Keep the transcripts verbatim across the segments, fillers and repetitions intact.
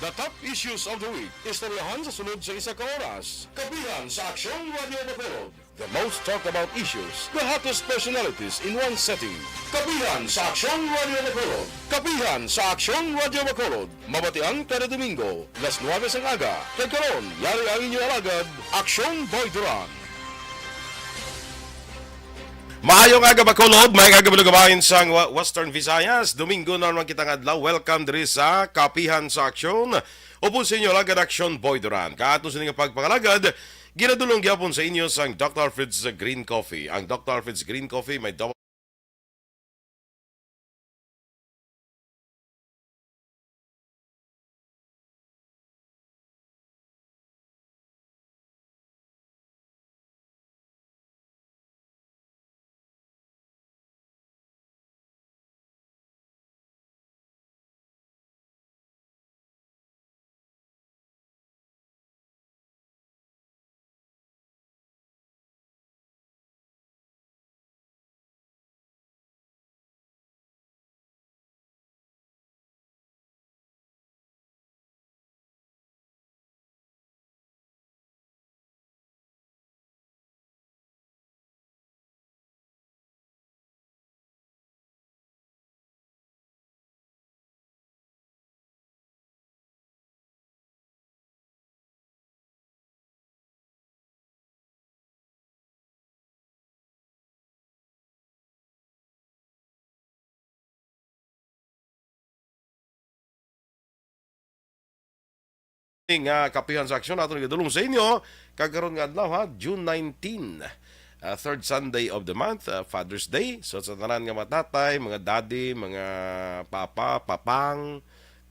The top issues of the week. Istoryahan sa sunod sa isa ka oras. Kapihan sa Aksyon Radio Bacolod. The most talked about issues, the hottest personalities in one setting. Kapihan sa Aksyon Radio Bacolod. Kapihan sa Aksyon Radio Bacolod. Mabatian kada Domingo, las nuwebe sang aga. Kag karon, yari ang inyo alagad, Aksyon Boy Duran. Maayong aga, Bacolod. Maayong aga, mga kababayan sang Wa-, Western Visayas. Domingo na naman kita nga adlaw. Welcome diri sa Kapihan sa Aksyon. Upod sa inyo, alagad Aksyon Boy Duran. Kaato sa ining pagpangalagad, ginadulong gyapon sa inyo sang Doctor Alfred's Green Coffee. Ang Doctor Alfred's Green Coffee may double nga Kapihan sa Aksyon ato nagadulong sa inyo kag karon nga adlaw, ha, June nineteen, ah, third Sunday of the month, ah, Father's Day. So sa tanan nga mga tatay, mga daddy, mga papa, papang,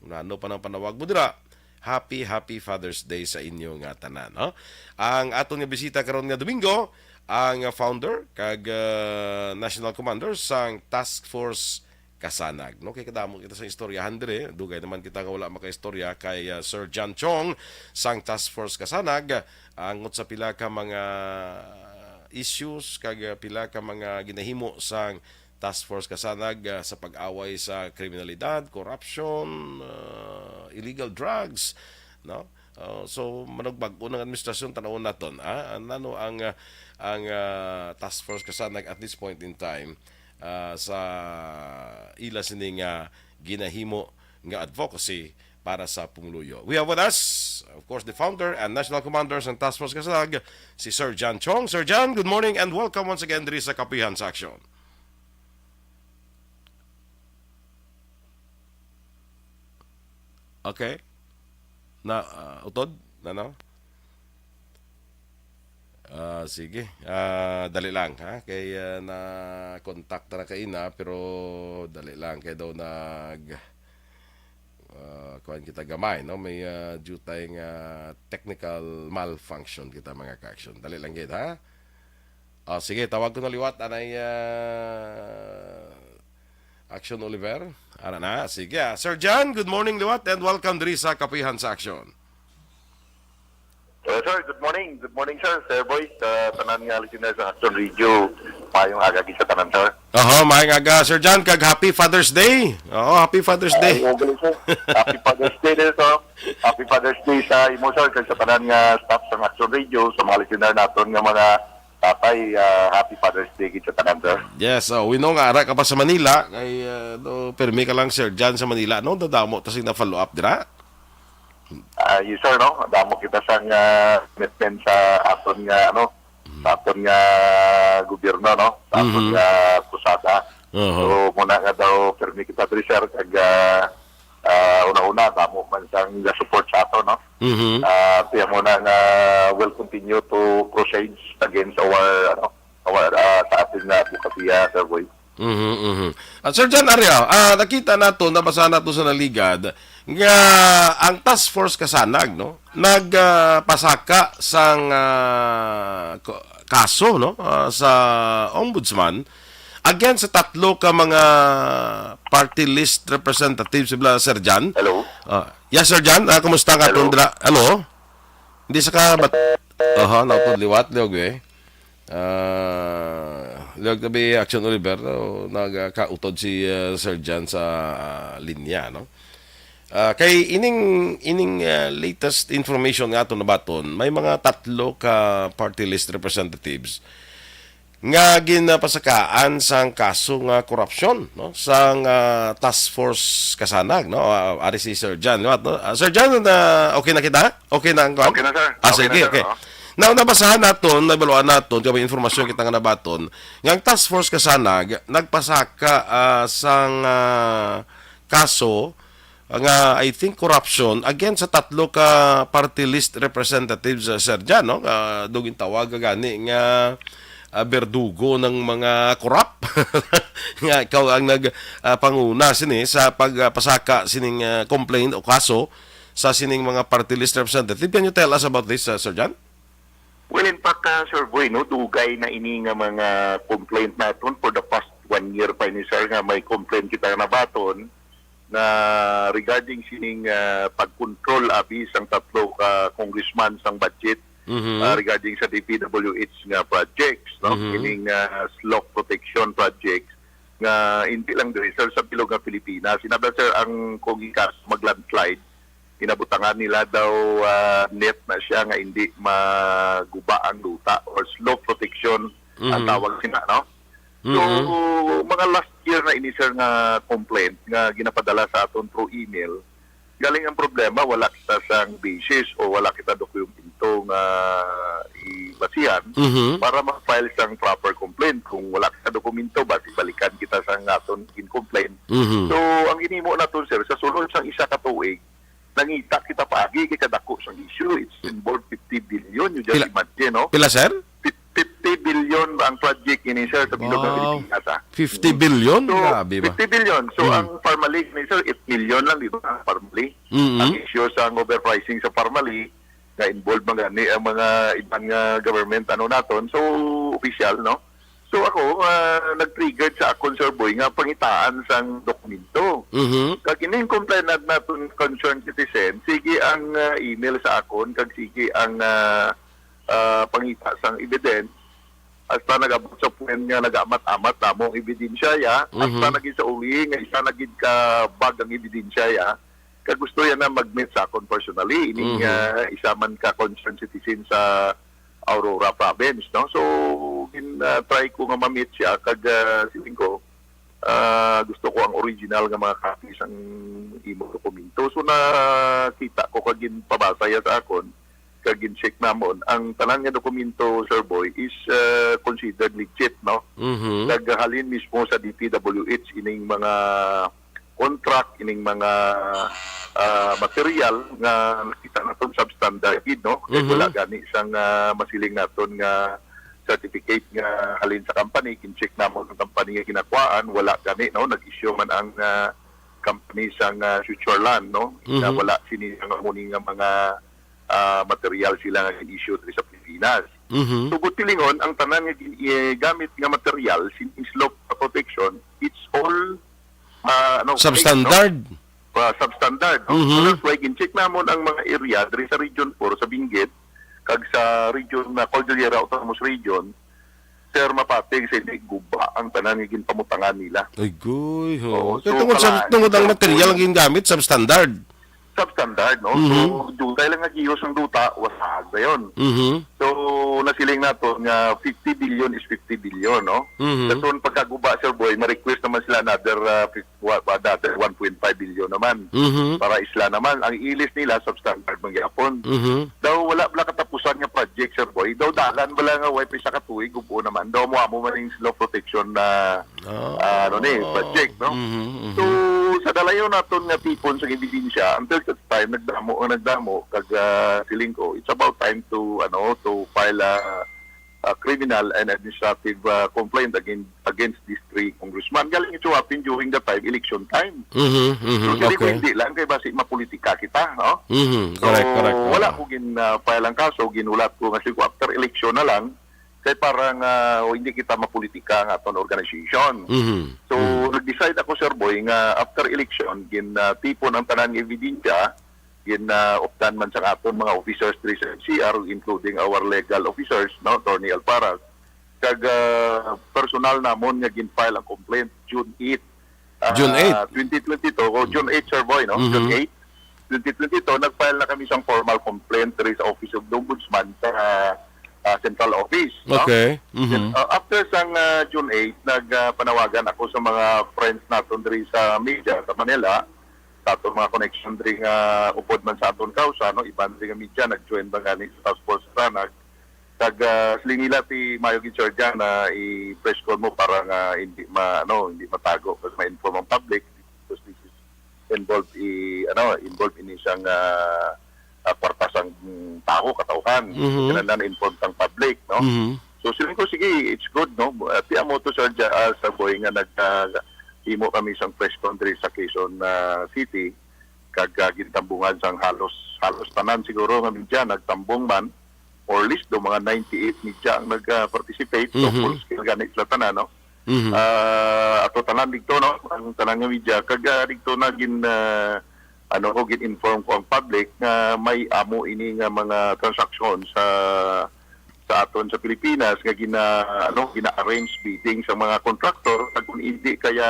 ano pa nang panawag mo dira, happy, happy Father's Day sa inyo nga tanan, no? Ang aton nga bisita karon nga Domingo, ang founder kag, ah, national commander sang Task Force Kasanag, no? Kay kadamo kita sa istoryahan dire. Dugay naman kita nga wala makaistorya kay, ah, Sir John Chong sang Task Force Kasanag, angot sa pila ka mga issues kag, ah, pila ka mga ginahimo sang Task Force Kasanag, ah, sa pag-away sa kriminalidad, corruption, ah, illegal drugs, no? Ah, so, manug bag-o nga administrasyon, tan-awon naton, ah, ano ang, ah, ang, ah, Task Force Kasanag at this point in time, ah, sa ila sini nga ginahimo nga advocacy para sa pumuluyo. We have with us, of course, the founder and national commander sang Task Force Kasanag, si Sir John Chong. Sir John, good morning and welcome once again diri sa Kapihan sa Aksyon. Okay. Na, ah, utod? Na, no? Ah, sige. Ah, dali lang, ha? Kay, ah, na-contact na kaina, pero dali lang. Kay daw nag, ah, kuwan kita gamay, no? May, ah, due time nga technical malfunction kita, mga ka-action. Dali lang gid, ha? Ah, sige, tawag ko na liwat, anay, ah, Action Oliver. Ara na, sige. Ah, Sir John, good morning liwat and welcome diri sa Kapihan sa Aksyon. Hello, sir. Good morning. Good morning, sir. Sir Boy, sa tanan nga listener sa Action Radio. Mayong aga gid sa tanan, sir. Oho, mayong aga, Sir John, kag happy Father's Day. Oo, happy Father's Day. Ay, okay, sir. Happy Father's Day din, sir. Happy Father's Day sa imo, sir, kag sa tanan nga staff sa Action Radio, sa mga listener naton nga mga tatay, ah, happy Father's Day gid sa tanan, sir. Yes, oh, we know nga ara ka pa sa Manila, kay, ah, no, permi ka lang, Sir John, sa Manila, no? Dadamo ta sing na-follow up dira. Ah, yes, sir, no? Damo kita sang, ah, commitment sa aton nga, ano, sa aton nga gobyerno, no? Sa aton Mhm. nga pusada. Oho. So, muna nga daw, permi kita diri, sir, kag, ah, ah, una-una, damo man sang ga-support sa aton, no? Mhm. Ah, tiyan mo na nga we'll continue to crusade against our, ano, our, ah, sa atin nga advokasya, Sir Boy. Mhm, mhm. At Sir John Ariel, ah, nakita nato, nabasa nato sa naligad nga ang Task Force Kasanag, no, nag, ah, pasaka sang, ah, ko-, kaso, no, ah, sa Ombudsman against sa tatlo ka mga party list representatives, sila, Sir John. Hello? Ah, yes, Sir John, ah, kumusta nga Hello? tundra? Hello? Hindi sa ka, bat-, aha, nautod liwat, liog eh. Ah, liog tabi Action Oliver, no? Nagkautod si, ah, Sir John sa, ah, linya, no? Ah, kay ining, ining, ah, latest information nga aton nabaton, may mga tatlo ka party list representatives nga ginapasakaan sang kaso nga korupsyon, no, sang, ah, Task Force Kasanag, no? Ah, ari si Sir John, liwat, no? Ah, Sir John, na, okay na kita? Okay na ang kwan? Okay na, sir. Ah, Okay na, sige, sir. Okay. Oo. Now, nabasahan naton, nabaluan naton, kay may informasyon kita nga nabaton, nga ang Task Force Kasanag nagpasaka, ah, sang, ah, kaso nga, I think, corruption against sa tatlo ka party list representatives, uh, Sir Jan, no? Ah, dugin tawag gani nga, ah, berdugo ng mga korap. Nga ikaw ang nag, ah, panguna sini sa pagpasaka sining, ah, complaint o kaso sa sining mga party list representative. Can you tell us about this, uh, Sir Jan? Well, in fact, ah, Sir Boy, no, dugay na ini nga mga complaint naton for the past one year pa ini, sir, nga may complaint kita nga nabaton nga regarding sining, ah, pag-control abi sang tatlo ka congressman sang budget, Mhm. ah, regarding sa D P W H nga projects, no? Mhm. Kining, ah, slope protection projects nga hindi lang diri, sir, sa bilog nga Pilipinas. Sinabi, sir, ang kung ikas mag-landslide, ginabutangan nila daw, ah, net na siya nga hindi maguba ang luta or slope protection ang Mhm. tawag sina, no? So, Mhm. mga last year na ini, sir, nga complaint nga ginapadala sa aton through email. Galing ang problema, wala kita sang basis o wala kita dokumento nga ibasihan Mhm. para ma-file sang proper complaint. Kung wala kita dokumento, basi balikan kita sang aton in-complaint. Mhm. So, ang ginhimo naton, sir, sa sulod sang isa ka tuig, nangita kita paagi kay kadako sang issue. It's involved fifty billion. You just Pila, imagine, no? pila, sir? Fif-, fifty billion ba ang project ini, sir, sa bilog ng Wow. Pilipinas, ah? Fifty billion? So, Grabe ba? fifty billion. So, Hmm. ang Parmalee ni, sir, eight million lang, di ba? Ang Parmalee. Mm-hmm. Ang issue sa overpricing sa Parmalee, nga involved man gani ang mga iban nga government, ano naton. So, official, no? So, ako, ah, nag-triggered sa akon, Sir Boy, nga pangitaan sang dokumento. Mm-hmm. Kag ining complainant naton concerned citizen, sige ang, ah, email sa akon, kag sige ang, ah, ah, pangita sang evidence, hasta nag-abot sa point nga nag-amat-amat namo ang ebidensya, ya. Hasta Mhm. naging sa uli nga isa na gid ka bag ang ebidensya, ya. Kag gusto yan na mag-meet sa akon personally, ining, Mhm. ah, isa man ka concerned citizen sa Aurora Province, no? So, gin, ah, try ko nga ma-meet siya, kag, ah, siling ko, ah, gusto ko ang original nga mga copy sang imo dokumento. So, nakita ko kag ginpabasa ya sa akon, kag gin-check namon, ang tanan nga dokumento, Sir Boy, is, ah, considered legit, no? Mhm. Naghalin mismo sa D P W H ining mga contract, ining mga, ah, material nga nakita naton substandard gid, no? Kay Mhm. wala gani sang, ah, masiling naton nga certificate nga halin sa company, gin-check namon ang company nga ginakuhaan, wala gani, no? Nag-issue man ang, ah, company sang, ah, Switzerland, no? Nga Mhm. wala sini nga amo ni nga mga, ah, material sila nga gin-issue diri sa Pilipinas. Mhm. So, buot silingon, ang tanan nga gin-, eh, gamit nga material, sining slope protection, it's all, ah, ano, fake, no? Substandard. Ah, substandard, no? Mhm. So, that's why gin-check namon ang mga area diri sa Region four, sa Benguet, kag sa region na Cordillera Autonomous Region, sir, mapatig sa hindi guba ang tanan nga ginpamutangan nila. Agoy, ho. Oo, Kaya so, tungod sa, kalain tungod ang siya, material so, nga gingamit, substandard. Substandard, no? Mhm. So, dutay lang nga giyos ang duta, wasag na yun. Mhm. So, nasiling nato nga fifty billion is fifty billion, no? Mhm. Kaso ang pagkaguba, Sir Boy, ma-request naman sila another, ah, fif-, wa-, another one point five billion naman Mhm. para isla naman. Ang ilis nila, substandard man gyapon. Mhm. Daw wala bala katapusan nga project, Sir Boy. Daw dalan bala nga way pa isa ka tuig, gubo naman. Daw mo amo man yung slope protection na, Ah. ah, ano ni, project, no? Mhm, mhm. So, sa dalayon naton nga tipon sa ebidensya, until such time, nagdamo ang nagdamo, kag, ah, feeling ko, it's about time to, ano, to file a, a criminal and administrative, ah, complaint against, against these three congressman. Galing ito happen during the time, election time. Mhm, mhm, So, siling ko okay. hindi lang, kay basi mapolitika kita, no? Mhm, So, correct, correct. wala Oo. ko gin, ah, file ang kaso, ginulat ko nga siling ko after election na lang, kay para nga, o, hindi kita mapolitika ang aton organization. Mhm, So, mhm. nag-decide ako, Sir Boy, nga after election, gin, ah, tipon ang tanan nga ebidensya, gin, ah, updan man sa aton mga officers diri sa N C R, including our legal officers, no, Attorney Alparas. Kag, ah, personal namon nga gin-file ang complaint June eight, ah, June eight. twenty twenty-two, o June eight, Sir Boy, no? Mhm. June eight. twenty twenty-two, nag-file na kami sang formal complaint diri sa Office of the Ombudsman sa, ah, central office, no? Okay. Mhm. Then, ah, after sang, ah, June eight, nag, ah, panawagan ako sa mga friends naton diri sa media sa Manila, sa aton mga connection diri nga upod man sa aton kausa, no, iban diri nga media nag-join ba gani sa task force sa Tanag. Kag, ah, siling nila ti maayo gid, Sir Jan, na i-press call mo para nga hindi ma-, ano, hindi matago kag ma-inform ang public, because this is involved i-, ano, involved ini sang, ah, ah, kwarta sang tawo, katawhan. Mhm. Kinahanglan inform sang public, no? Mhm. So, siling ko, sige, it's good, no? Ah, ti amo to, Sir Ja-, ah, Sir Boy, nga nag, ah, himo kami sang press con diri sa Quezon, ah, City, kag, ah, gintambungan sang halos, halos tanan siguro nga media nagtambong man, or less daw mga ninety-eight media ang nag, ah, participate. So, Mhm. full scale gani sila tanan, no? Mhm. Ah, ato tanan dito, no? Ang tanan nga media, kag, ah, dito na gin, ah, ano ko, gin-inform ko ang public nga may amo ini nga mga transaksyon sa, sa aton sa Pilipinas nga gina-, ano, gina-arrange bidding sa mga contractor, kag kung hindi kaya,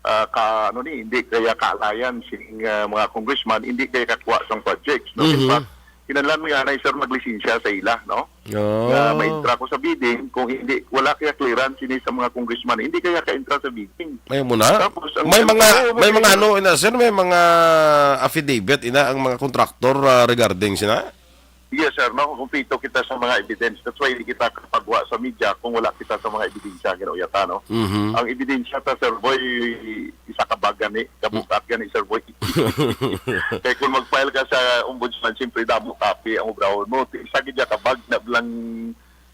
ah, ka, ano ni, hindi kaya kaalayan sing, ah, mga congressman, hindi kaya kakuha sang projects, no? In Mhm. fact, kinahanglan mo yan ay, sir, maglisensya sa ila, no? Ah. Nga maintra ko sa bidding, kung hindi, wala kaya clearance ini sa mga congressman, hindi kaya ka-intra sa bidding. May mo na? Tapos, ang, May ang mga, oo, may mga may ano, ina, sir, may mga affidavit, ina, ang mga contractor, ah, regarding sina? Yes, sir, no? Kumpleto kita sa mga evidence. That's why hindi kita kapagwa sa media kung wala kita sa mga ebidensya, ginauyatan, no? Mhm. Ang ebidensya ta, Sir Boy, isa ka bag gani, kabukat gani, Sir Boy. Kay kung mag-file ka sa ombudsman, siyempre, damo kapi ang obrahon mo. Ti-, isa gid ka bag na lang,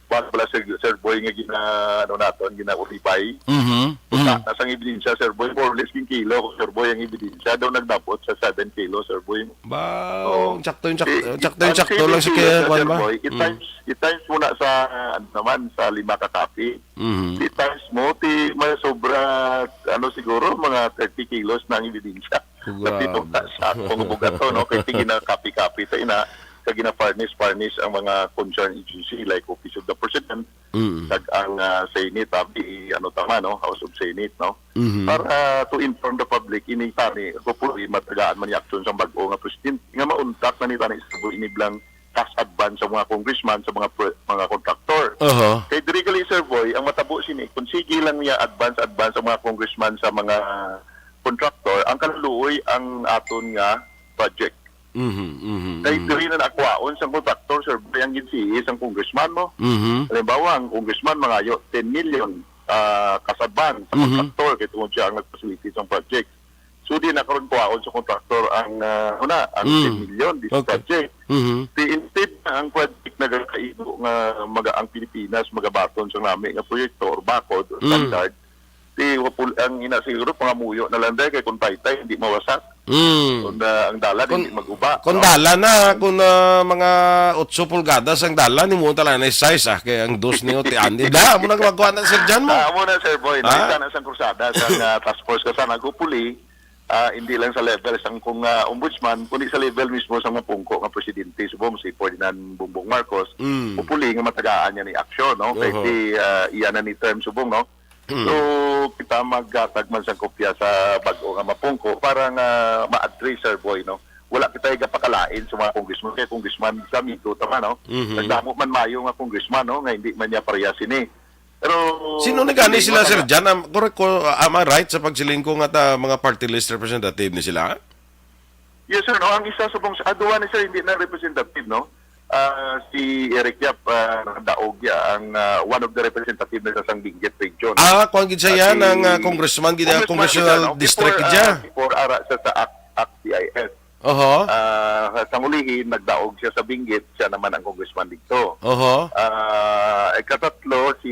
wala bala, Sir, Sir Boy, nga gina-, ano naton, ginaulibay. Mhm. Puta Mhm. na sang ebidensya, Sir Boy, more or less, king kilo, Sir Boy, ang ebidensya. Daw nagdabot sa seven kilo, Sir Boy. Ba, Oo. sakto yung sakto, Ti-, sakto yung ang sakto seven lang si kilo kaya sa, kuwan Sir ba? Boy, Mm. i-times, i-times mo na sa, ah, ano naman, sa lima ka kapi. Mhm. Ti-times mo, ti may sobra, ano, siguro, mga thirty kilos na ang ebidensya. Grabe. Napito ka sa akong bugato, no? Kay ti ginakapi-kapi ta ina, kag gina-furnish-furnish ang mga concerned agency like Office of the President, Mm. kag ang, ah, Senate, abi, ano tama, no? House of Senate, no? Mhm. Para to inform the public, ini tani, hopefully, matagaan man yung aksyon sa bag-o nga presidente, nga mauntat na ni tani sa ini blang cash advance sa mga congressman, sa mga pre-, mga contractor. Aha. Kay diri gali, Sir Boy, ang matabo sini, kung sige lang niya advance, advance sa mga congressman, sa mga contractor, ang kaluluoy ang aton nga project. Mhm, mhm, Kay mhm. diri na nakwaon sang contractor, Sir Boy, ang ginsihi sang congressman mo. Mhm. Halimbawa, ang congressman mangayo ten million, ah, cash advance sa Mhm. contractor, kay tungod siya ang nag-facilitate sang project. So, di na karon kuhaon sa kontraktor ang, ah, una, ang Mm. ten million, this Okay. project. Mhm. Di instead na ang project nagakaigo nga maga-, ang Pilipinas magabaton sa nami nga proyekto or bakod or Mm. standard, di wapul-, ang ina siguro pangamuyo na lang dahil kay kung taytay, hindi mawasak. Mm. Kung, ah, ang dalan, Kung, hindi maguba, kung no? dalan na, kung, ah, mga otso pulgadas ang dalan, himuon talaga na size, ah, kay ang dos niyo, ti Andy. Da, mo na gumagawa na, Sir Jan, mo? Ah, amo na, Sir Boy, no? Ha? Isa na sang krusada sa, ah, task force ka sana, hopefully, ah, hindi lang sa level sang kung, ah, ombudsman, kundi sa level mismo sa mga pungko nga presidente, subong si Ferdinand Bongbong Marcos, Mm. hopefully nga matagaan niya ni aksyon, no? Kay Oho. si, ah, iya na ni term, subong, no? Mm. So, kita maghatag man sang kopya sa bag-o nga mapungko para nga ma-address, Sir Boy, no? Wala kita igapakalain sa mga congressman, kay congressman sa amigo tama, no? Mhm. Nagdamo man mayo nga congressman, no, nga hindi man niya parehas sini. Pero Sino ni gani hindi sila, man Sir na Jan? Am, correct ko, am I right sa pagsiling ko nga ta, mga party list representative ni sila? Yes, sir, no? Ang isa subong sa, ah, duwa ni sir, hindi na representative, no? Ah, si Eric Yap, ah, nadaog ya ang, ah, one of the representative na sa sang Benguet region. Ah, kuwan gid siya Ah, yan, si ang, ah, congressman gid, ah, Congressman congressional siya, no? district Before, gid siya. ah, before ara siya sa Act, Act C I S. Oho. Ah, sa ulihi, nagdaog siya sa Benguet, siya naman ang congressman dito. Oho. Ah, ikatatlo, si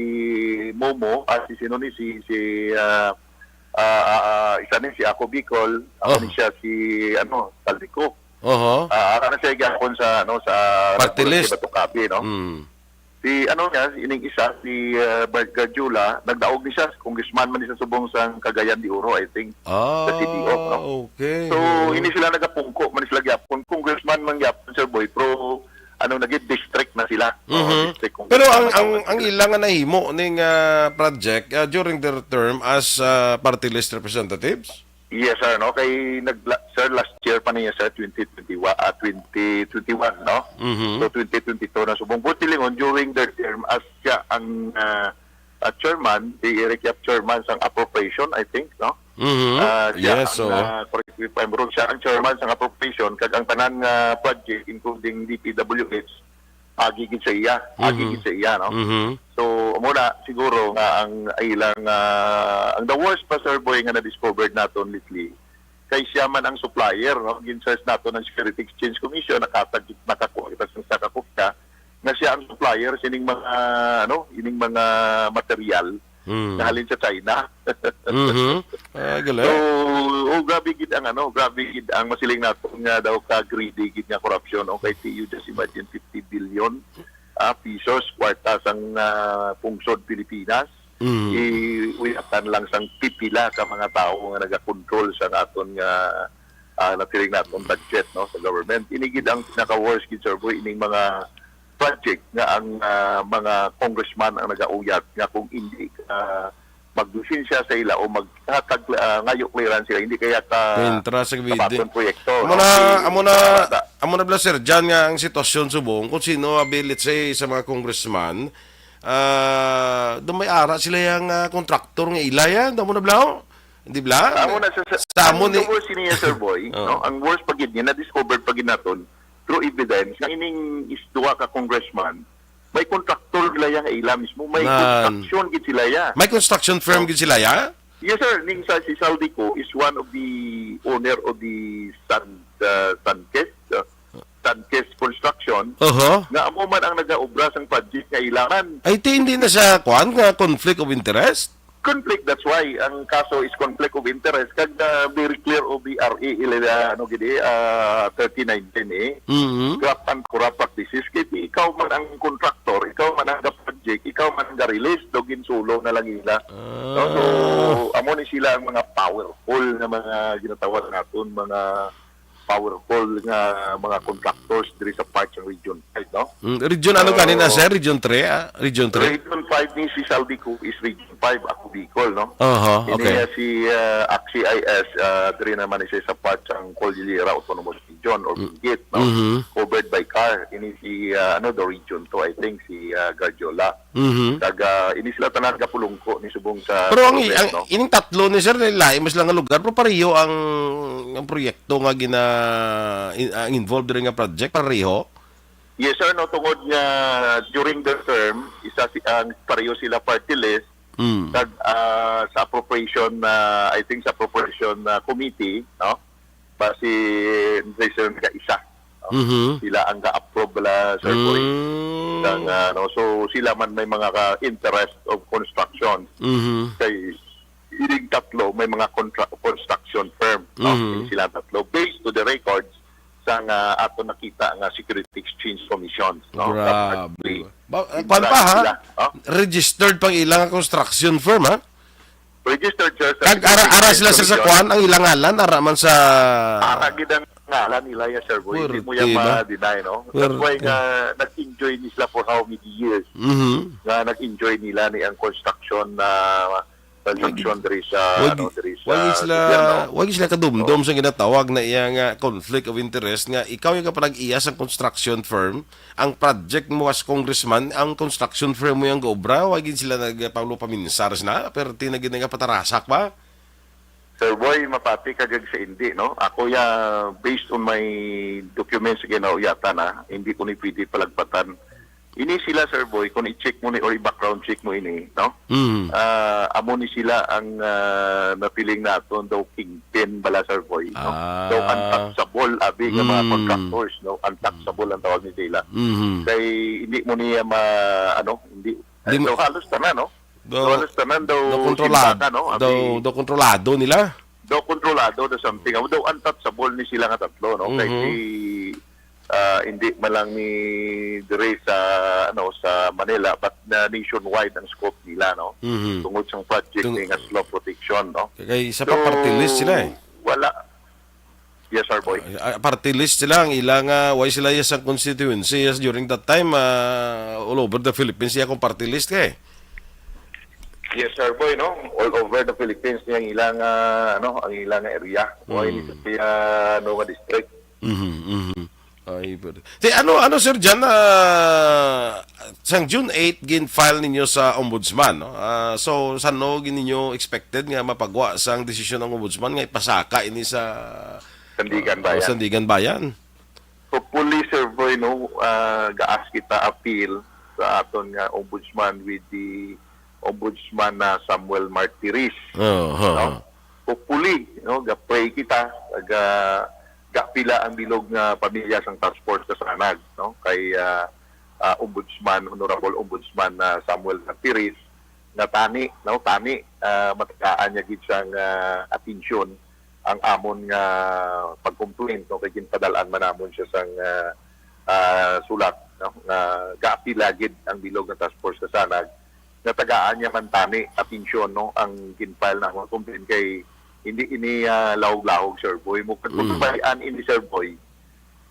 Momo, ah, si sino ni, si, si, ah, ah, ah, ah, isa ni si Ako Bicol, ako Oho. ni siya si, ano, Saldico. Oho. Ah, ara na siya gyapon sa, ano, sa Party list. Bato Cabe, no? Mm. Si, ano niya, ining isa, si, ah, Bert Gardiola, nagdaog ni siya, congressman man ni siya subong sa Cagayan de Oro, I think. Ah, Sa C D O, no? okay. So, hindi sila nagapungko man sila gyapon. Congressman man gyapon, Sir Boy, pero, ano, naging district na sila. Oo, Mhm. district congressman Pero ang, na ang, tawag ang nila. ila nga nahimo ning, ah, project, ah, during their term as, ah, party list representatives? Yes, sir, no? Kay nagla-, sir, last year pa niya, sir, twenty twenty-one, ah, twenty twenty-one, no? Mhm. So, twenty twenty-two na subong. Buti lingon, during their term, as siya ang, ah, ah, chairman, si Eric Yap chairman sang appropriation, I think, no? Mhm. Ah, siya Yes, ang, so ah, correct me if I'm wrong, siya ang chairman sang appropriation, kag ang tanan nga project, including D P W H, agi gid sa iya, agi Mhm. gid sa iya, no? Mhm. So, amo na siguro nga ang ilang, ah, ang the worst pa, Sir Boy, nga na-discovered naton lately, kay siya man ang supplier, no? Gin-search naton ang Security Exchange Commission, nakatag-, nakakuha kita sa, sa kakopya nga siya ang supplier sining mga, ano, ining mga material Mm. na halin sa China. Mhm. Ah, gali. So, oh, grabe gid ang, ano, grabe gid ang masiling naton nga daw ka greedy gid nga korupsyon. Okay, you just imagine fifty billion, ah, pesos, kwarta sang, ah, pungsod Pilipinas. Mm. Iuyatan lang sang pipila ka mga tawo nga nagakontrol sa aton nga, ah, natiring naton budget, no, sa government. Ini gid ang pinaka-worst gid, Sir Boy, ining mga project nga ang, ah, mga congressman ang nagauyat nga kung hindi ka maglisensya sa ila o maghatag, ah, ngayo clearance sila, hindi kaya ka Pintra sa kabidi. Kabaton proyekto, Amo no? na, Si amo na, Bata. amo na bala, Sir John, nga ang sitwasyon subong kung sino abi, let's say, sa mga congressman, ah, do may ara sila yang, ah, kontraktor nga ila yan, amo na bala, oh? Di bala? Amo na sa, sa, Sa amo ang ni the worst niya, Sir Boy, Oh. no? Ang worst pa gid niya, na-discovered pa gid naton through evidence nga ining is duha ka congressman, may contractor nila yan nga ila mismo, may Nan. construction gid sila ya. May construction firm Oh. gid sila ya? Yes, sir. Ning sa si Saldico is one of the owner of the San, uh, Sanchez, uh, Sanchez Construction, Oho. nga amo man ang nagaobra sang project nga ila man. Ay, ti, hindi na siya, kwan, nga conflict of interest? Conflict, that's why ang kaso is conflict of interest. Kag, uh, very clear of the R A, ila, ano gid, eh, uh, thirty nineteen, eh. Mhm. Graft and corrupt practices. Kay ikaw man ang contractor, ikaw man ang project, ikaw man ang release, do ginsulo na lang ila. Ah. No? So, amo ni sila ang mga powerful nga mga ginatawag naton, mga powerful nga mga contractors diri sa part sa Region five, no? Mm, region ano So, gani na, sir? Region three, ah? Region three? Region five ni si Saldico is Region five, ako Bicol, no? Aha, Ini okay. nga si, ah, Axie I S, ah, diri naman ni siya sa part sang Cordillera Autonomous Region or Mm. Benguet, no? Mhm. Covered by CAR. Ini si, ah, ano, the Region two, I think, si, ah, Garjola. Mhm. Kag, ah, ini sila tanan gapulungko ni subong sa Pero ang, government, ang no? ining tatlo ni sir, lahi-lahi man sila nga lugar, pero pareho ang, ang proyekto nga gina-, in-, ang involved diri nga project, pareho? Yes, sir, no, tungod nga during their term, isa si, ang pareho sila party list, Mm. kag, ah, sa appropriation, ah, I think sa appropriation, ah, committee, no? Basi, sila ka isa, no? Mhm. Sila ang ga-approve bala, Sir Boy. Mm. Sang, ah, no? So, sila man may mga ka-, interest of construction. Mhm. Kay ining tatlo, may mga contra-, construction firm, no? Mhm. Sila tatlo. Based to the records sang, ah, ato nakita nga Security Exchange Commissions, no? Grabe. Actually, Ba-, eh, kwan pa, ha? sila, oh? Registered pang ilang construction firm, ha? Registered, sir, sa Kag ara, ara sila, sir, sa Commission. Kwan, ang ilang ngalan, ara man sa Ara gid ang ngalan nila, yes, sir, boy. Hindi mo yan Pwerte ba? ma-deny, no? That's why Pwerte. nga nag-enjoy ni sila for how many years. Mhm. Nga nag-enjoy nila ni ang construction na transaction diri sa, Wag, ano, diri sa wag sila, gobyerno. wag sila kadumdom So, sa ginatawag na iya nga conflict of interest nga ikaw yung kapanag-iya sa construction firm, ang project mo as congressman, ang construction firm mo yung gaobra, wa gid sila nag-, Pablo, paminsar sila, pero tinagin nga patarasak ba? Sir Boy, mapati ka gag sa hindi, no? Ako ya, based on my documents nga ginauyatan, ah, hindi ko ni pwede palagpatan. Ini sila, Sir Boy, kung i-check mo ni or i-background check mo ini, no? Mm. Ah, amo ni sila ang, ah, napiling naton daw kingpin bala, Sir Boy, no? Ah. Daw untouchable, abi nga mga Mm. contractors, no? Untouchable ang tawag ni sila. Mhm. Kay hindi mo niya ma-, ano, hindi, Di mo daw halos tanan, no? Daw, Daw halos tanan daw daw kontrolado, simbakan, no? Abi, daw, daw kontrolado nila. Daw kontrolado, daw something. Daw untouchable ni sila nga tatlo, no? Kay Mhm. si, ah, hindi man lang ni dire sa, ano, sa Manila, but na nationwide ang scope nila, no? Mhm. Tungod sa project Tung- ni nga slope protection, no? Kay isa pa, So, party list sila, eh. wala. Yes, sir, boy. Ah, party list sila, ang ila nga, why sila yes ang constituency, yes, during that time, ah, all over the Philippines, iya kung party list kay. Yes, Sir Boy, no? All over the Philippines ni ang ilang, ah, ano, ang ilang area. O, mm, ini sa, ah, ano nga district. Mhm, mhm. Ay, pero, ti, ano, ano, Sir Jan, ah, sang June eight, gin-file ninyo sa Ombudsman, no? Ah, so, sano gid ninyo expected nga mapagwa sang desisyon ng Ombudsman nga ipasaka ini sa, Sandigan ah, Bayan? Sandigan Bayan? Hopefully, Sir Boy, no, ah, gaas kita appeal sa aton nga Ombudsman with the Ombudsman na Samuel Martiriz, oh, ha, no? Ha. Hopefully, no, ga-pray kita, ga, gapila ang bilog nga pamilya sang Task Force Kasanag, no? Kay, ah, ah, Ombudsman, Honorable Ombudsman na Samuel Martiriz, nga tani, no, tani, ah, matagaan niya gid sang, ah, atensyon ang amon nga pag-complaint, no, kay ginpadal-an man namon siya sang, ah, ah, sulat, no, nga gaapila gid ang bilog nga Task Force Kasanag, nga tagaan niya man tani atensyon, no, ang gin-file namon complaint kay hindi ini, ah, lahog-lahog, Sir Boy. Mo, mm, kung bayan ini, Sir Boy,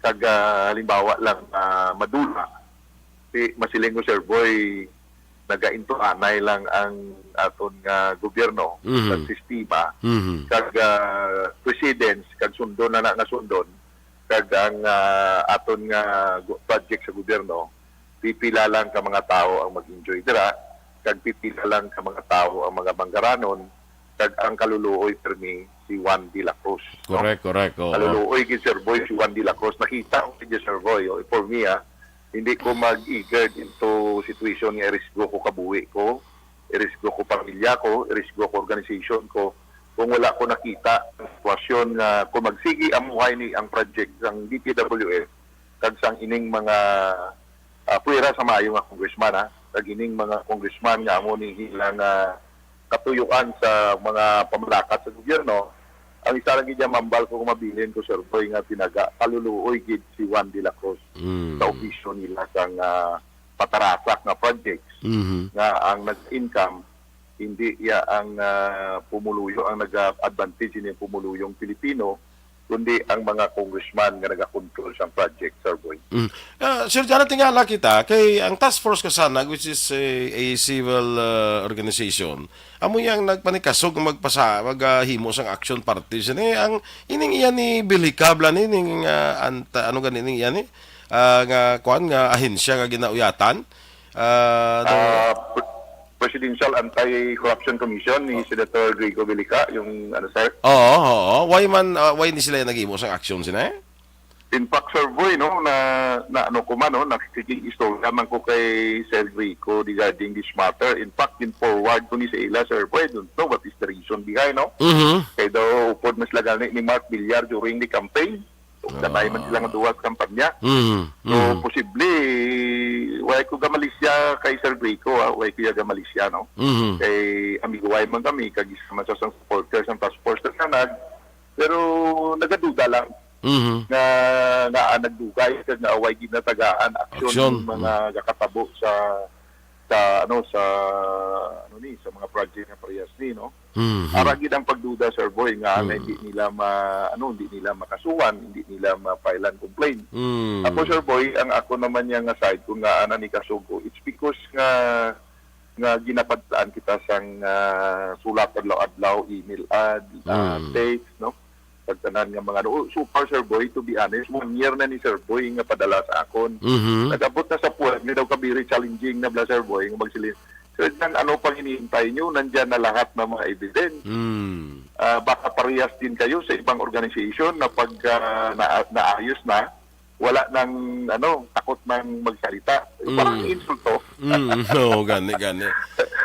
kag, ah, halimbawa lang, ah, madula, si, masiling ko, Sir Boy, nagaintuanay lang ang aton nga gobyerno, mhm, kag sistema, mhm, kag, ah, precedence, kag sundon na, na nga sundon, kag ang, ah, aton nga gu-, project sa gobyerno, pipila lang ka mga tawo ang mag-enjoy dira, kag pipila lang ka mga tawo ang mga manggaranon, kag ang kaluluoy permi si Juan de la Cruz, no? Correct, correct, oo. Kaluluoy gid, Sir Boy, si Juan de la Cruz. Nakita ko gid, Sir Boy, oh, for me, ah, hindi ko mag-igard into situation nga irisgo ko kabuhi ko, irisgo ko pamilya ko, irisgo ko organization ko, kung wala ko nakita ang sitwasyon nga kung magsigi amuhay ni ang project sang D P W H kag sang ining mga, ah, puwera sa maayo nga congressman, ha, kag ining mga congressman nga amo ni ilang, ah, katuyuan sa mga pamalakat sa gobyerno, ang isa lang gid nga mambal ko nga mabilin ko, Sir Boy, nga tinaga, kaluluoy gid si Juan de la Cruz, mm, sa opisyo nila sang, ah, patarasak nga projects, mhm, nga ang nag-income, hindi iya ang, ah, pumuluyo ang nag-advantage ini ang pumuluyong Pilipino, kundi ang mga congressman nga nagakontrol sang project, Sir Boy. Mm. Ah, Sir Jonathan, tingala kita kay ang Task Force Kasanag, which is a, a civil, ah, organization, amo yang nagpanikasog nga magpasa-, maghimo sang action party sini. Ang ining iya ni Billy Cabla ni, ning, ah, anta-, ano gani ning iya ni? Ah, nga, kuan, nga ahensya nga ginauyatan. Ah, do- Ah, Pre-, Presidential Anti-Corruption Commission ni, oh, Senator Grigo Velica, yung ano, sir? Oo, oo. Why man, ah, why ni sila naghimo sang action sina? In fact, Sir Boy, no, na, na ano ko man, no, nakikig-istorya man ko kay Sir Grigo regarding this matter. In fact, in-forward ko ni sa ila, Sir Boy. I don't know what is the reason behind, no? Mhm. Kay daw upod mas lagal ni, ni Mark Villar during the campaign. Ug kanay man sila nga duwa sa kampanya. Mm, so, mm, posible, way ko gamalisya kay Sir Grico, ah, way ko ya gamalisya, no? Mhm. Kay amiguway man kami, kag isa man sa sang supporter sang Task Force Kasanag, pero nagaduda lang, mhm, nga, nga nagdugay kag nga way ginatagaan aksyon, aksyon, mga, mm, gakatabo sa, sa, ano, sa, ano ni, sa mga project nga parehas ni, no? Mhm. Ara gid ang pagduda, Sir Boy, nga, nga, mm, hindi nila ma-, ano, hindi nila makasuhan, hindi nila ma-file ang complaint. Mm. Ako, Sir Boy, ang ako naman niya nga side, kung nga ana ni kasugo, it's because nga, nga ginapadaan kita sang, ah, sulat adlaw-adlaw, email ad, ah, mm, text, no? Pagtanan nga mga ano. So far, Sir Boy, to be honest, one year na ni Sir Boy nga padala sa akon. Mhm. Nag-abot na sa point nga daw ka very challenging na bala, Sir Boy, nga magsiling, "Sir Jan, ano pang hinihintay nyo? Nandyan na lahat ng mga evidence." Mm. Ah, baka parehas din kayo sa ibang organization na pag, ah, na-, naayos na, wala nang, ano, takot nang magsalita. Parang, mm, insulto. Mm, no, gani, gani.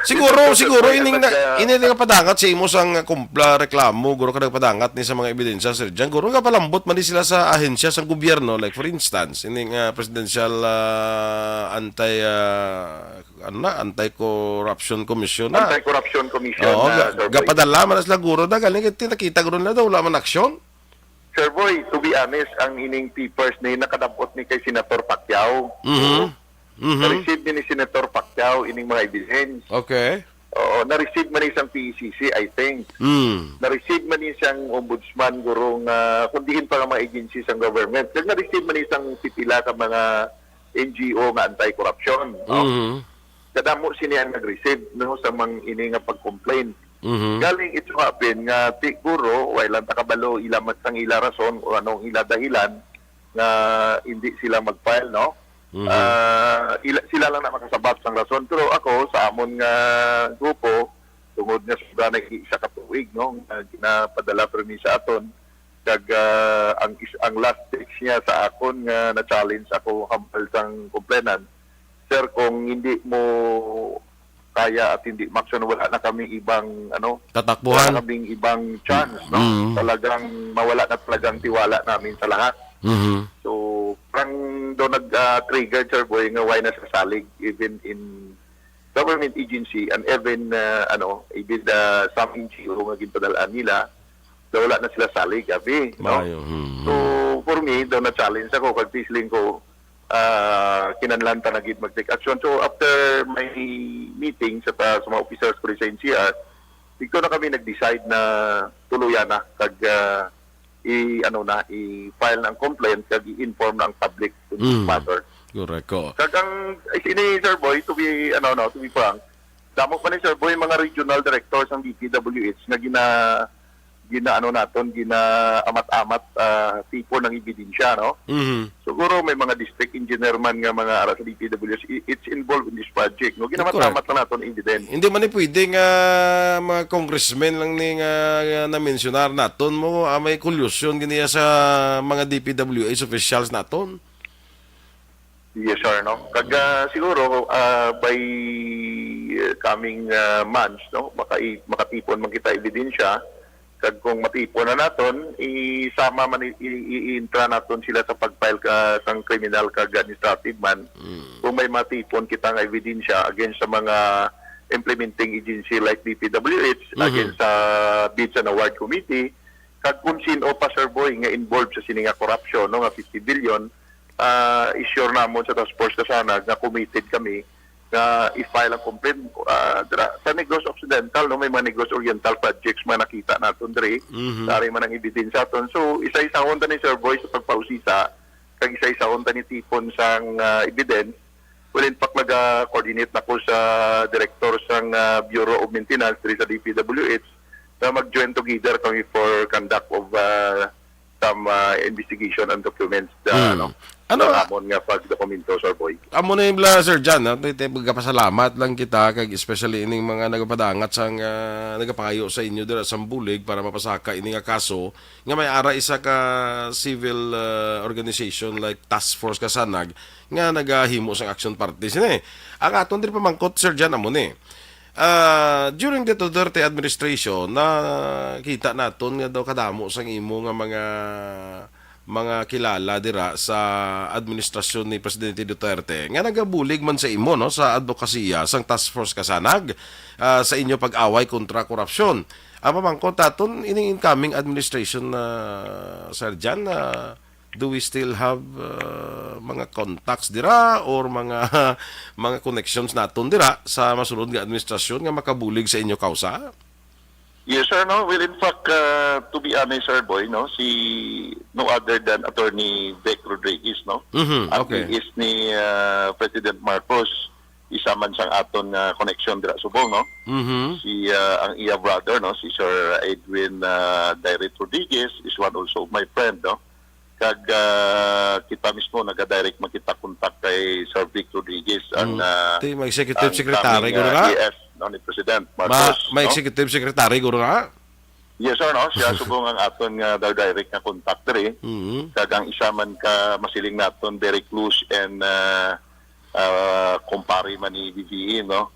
Siguro, insulto, siguro, sir, ining na, pagka- ining nagapadangat sa imo sang kumpla, reklamo, guro ka nagapadangat ni sa mga ebidensya, Sir Jan. Guro, kapalambot man ni sila sa ahensya sa gobyerno, like, for instance, ining, ah, Presidential, ah, Anti, ah, ano na, Anti-Corruption Commission na. Anti-Corruption Commission. Oo, na, ga-, Sir Boy, gapadala man na sila, guro, na galing, kay nakita, guro, na daw, wala man aksyon. Sir Boy, to be honest, ang ining papers ni nakadabot ni kay Senator Pacquiao. Mhm. Mhm. Na-receive ni, ni Senator Pacquiao ining mga evidence. Okay. Oo, na-receive man ni sang P E C C, I think. Mm. Na-receive man ni sang ombudsman, guro, nga, kung diin pa nga mga agency sang government. Kag na-receive man ni sang pipila ka mga N G O nga anti-corruption, no? Mhm. kadamo sini ang nag-receive, no, sa mang ini nga pag-complain. Mhm. Galing it so happen nga siguro, wala lang ta kabalo ila man sang ila rason o anong ila dahilan nga hindi sila mag-file, no? Mhm. Ah, ila, sila lang na makasabat sang rason. Pero ako, sa amon nga grupo, tungod nga sobra na isa ka tuig, no, nga ginapadala permi sa aton, kag, ah, ang is-, ang last text niya sa akon nga na-challenge ako hambal sang complainant, "Sir, kung hindi mo kaya at hindi maksyon, wala na kami ibang, ano, wala Tatakbuhan. na kaming ibang chance, no? Mm. Talagang mawala na talagang tiwala namin sa lahat." Mhm. So, parang daw nag, ah, trigger, Sir Boy, nga why na sa salig, even in government agency, and even, ah, ano, even the, some N G O nga ginpadalaan nila, daw wala na sila salig, abi, no? Maayo, mhm. So, for me, daw na-challenge ako, kag feeling ko, ah, kinahanglan ta na gid mag-take action. So, after my meeting sa, ta-, sa mga officers ko sa N C R, dito na kami nag-decide na tuluyan na, kag, ah, i-, ano na, i-file na ang complaint, kag i-inform na ang public in this Mm. matter. Correct ko. Kag ang, is-, ini, Sir Boy, to be, ano, no, to be frank, damo pa ni, Sir Boy, mga regional directors ang D P W H nga gina-, gina-, ano naton, gina-amat-amat, ah, tipon ang ebidensya, no? Mhm. Siguro may mga district engineer man nga mga ara sa D P W H, i-, it's involved in this project, no? Correct. Ginamat-amat lang naton evidence. Hindi man ni pwede nga mga congressmen lang ni nga, nga na-mensionar naton mo, ah, may collusion giniya sa mga D P W H officials naton. Yes, sir, no? Kag, ah, siguro, ah, by, uh, coming, ah, months, no, makai-, makatipon man kita ebidensya, kag kung matipon na naton, isama man, i-, i-, i-, i-intra naton sila sa pag-file ka, sang criminal kag administrative man. Mm. Kung may matipon kita nga ebidensya against sa mga implementing agency like D P W H, Mhm. against sa Bids and Award Committee, kag kung sino pa, Sir Boy, nga involved sa sini nga korupsyon, no, nga fifty billion, ah, i-sure namon sa Task Force Kasanag nga committed kami nga i-file ang complaint, ah, dira, sa Negros Occidental, no, may mga Negros Oriental projects mga nakita naton diri. Mhm. Dari man ang ebidensya aton. So, isa-isahon ta ni, Sir Boy, sa pagpausisa, kag isa-isahon ta ni tipon sang, ah, evidence. Well, in fact, naga-coordinate na ko sa director sang, ah, Bureau of Maintenance diri sa D P W H na mag-join together kami for conduct of, ah, some, ah, investigation and documents, ah, Hmm. ano, Ano, sa amon nga pagdokumento, Sir Boy. Amo na yung bla, Sir John, ha? Tay-, tay-, magkapasalamat lang kita, kag especially ining mga nagapadangat sang, ah, nagapangayo sa inyo dira sa bulig para mapasaka ini nga kaso, nga may ara isa ka civil, ah, organization like Task Force Kasanag nga nagahimo sang action party sini. Ang aton diri pamangkot, Sir John, amo ni. Ah, during the Duterte administration, nakita naton nga daw kadamo sang imo nga mga, mga kilala dira sa administrasyon ni Presidente Duterte nga nagabulig man sa imo, no, sa adbokasiya sang Task Force Kasanag, ah, sa inyo pag-away kontra korupsyon. Ang pamangkot naton, ining incoming administration na, Sir John, na do we still have, uh, mga contacts dira or mga, mga connections naton dira sa masunod nga administrasyon nga makabulig sa inyo kausa? Yes, sir, no? Well, in fact, uh, to be honest, Sir Boy, no, si no other than Attorney Vic Rodriguez, no? Mhm, Ang okay. Is ni, uh, President Marcos, isa man sang aton nga connection dira subong, no? Mhm. Si, uh, ang iya brother, no, si Sir Edwin, uh, Direct Rodriguez is one also of my friend, no? Kag, ah, kita mismo naga-direct man kita contact kay Sir Vic Rodriguez, ang, Mm. ah, Ti, may executive ang secretary, coming, guro ah, na? E S, no, ni President Ma-, Marcos, may no? Executive secretary, guro na? Yes, sir, no? Siya subong ang aton nga direct nga contact diri. Mm. Kag ang isa man ka masiling naton, very close and, ah, ah, kumpare man ni B B M, no?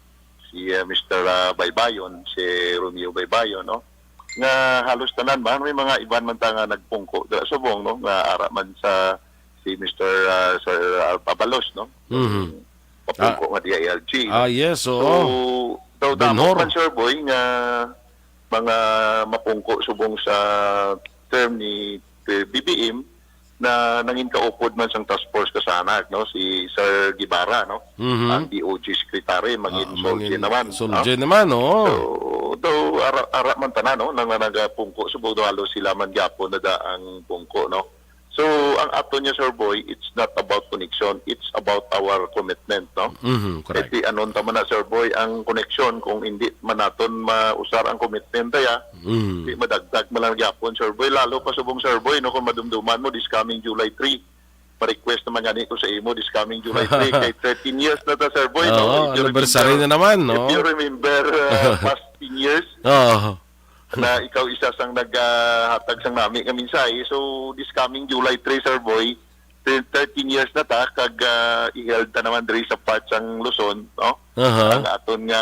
Si, ah, Mister, ah, Baybayon, si Romeo Baybayon, no? Nga halos tanan man, may mga iban man ta nga nagpungko dira subong, no? Nga ara man sa si Mister, ah, Sir Abalos, no? Mhm. Papungko Ah. nga D I L G, no? Ah, yes, oo. So, daw Bonhor. Damo man, Sir Boy, nga mga mapungko subong sa term ni B B M, na nangin kaupod man sang Task Force Kasanag, no, si Sir Guevara, no, Mhm. ang D O G Secretary, mangin Ah, Solgen mangin naman, Solgen no? Naman, oo. So, though, ara, ara man tanan, no, nang nagapungko, subong daw halos sila man gyapon na da ang pungko, no. So, So, ang aton niya, Sir Boy, it's not about connection, it's about our commitment, no? Mhm, correct. Kay ti anon ta man na, Sir Boy, ang connection kung hindi man naton mausar ang commitment, kaya Mhm. di madagdag man lang gyapon, Sir Boy. Lalo pa subong, Sir Boy, no, kung madumduman mo, this coming July three, ma-request naman gani ko sa imo, this coming July three, kay thirteen years na ta, Sir Boy, no? Oo, If you anniversary remember, na naman, no? if you remember, uh, past ten years, Oo. na ikaw isa sang naghatag sang nami nga mensahe. So, this coming July three, Sir Boy, thir-, thirteen years na ta, kag, ah, i-held ta naman diri sa part sang Luzon, no? Aha. Ang aton nga